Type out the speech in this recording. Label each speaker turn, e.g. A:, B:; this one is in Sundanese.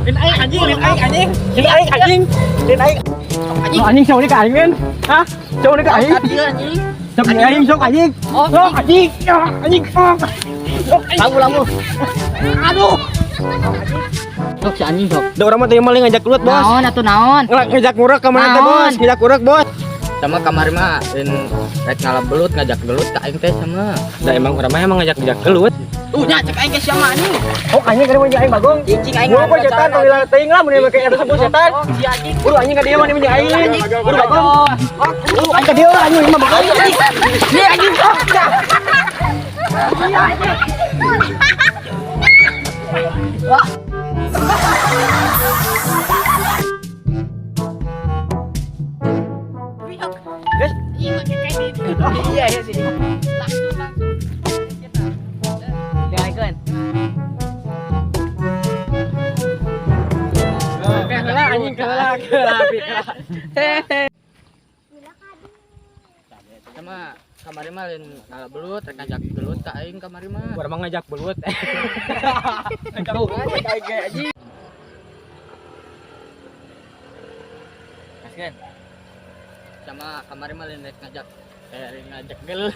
A: Lin aing anjing, lin aing anjing. Lin aing anjing. Lin aing. Anjing anjing siapa ni ka aing men? Hah? Siapa ni ka aing?
B: Anjing.
A: Sok aing sok anjing. Sok anjing. Anjing.
B: Lampu lampu.
A: Aduh.
B: Sok si anjing sok.
A: Da urang mah teh maling ngajak gelut, Bos.
B: Naon atuh naon?
A: Ngajak ngurek ka mana teh, Bos? Ngajak ngurek, Bos.
B: Sama kamari mah lain rek ngala belut ngajak gelut ka aing teh sama.
A: Da emang urang mah emang ngajak-ngajak gelut.
B: Tuh nya cek aing ke siapa anjing?
A: Oh anjing kada mun aing bagong.
B: Cicing aing.
A: Buru kok setan tong hilang teuing lah mun make eta sebut setan.
B: Oh, si anjing.
A: Buru anjing ka dieu mah mun aing. Buru bagong. Buru aing ka dieu lah anjing mah bagong.
B: Ini anjing.
A: Guys,
B: Iya iya sini. Langsung langsung. Jangan.
A: Kalah anjing kalah kalah.
B: Sama kamari mah lain ngala belut rek ngajak gelut ka aing kamari mah.
A: Urang mah ngajak belut.
B: Tuh cek aing ge anjing. Kaskeun. Sama kamari mah lain rek ngajak gelut.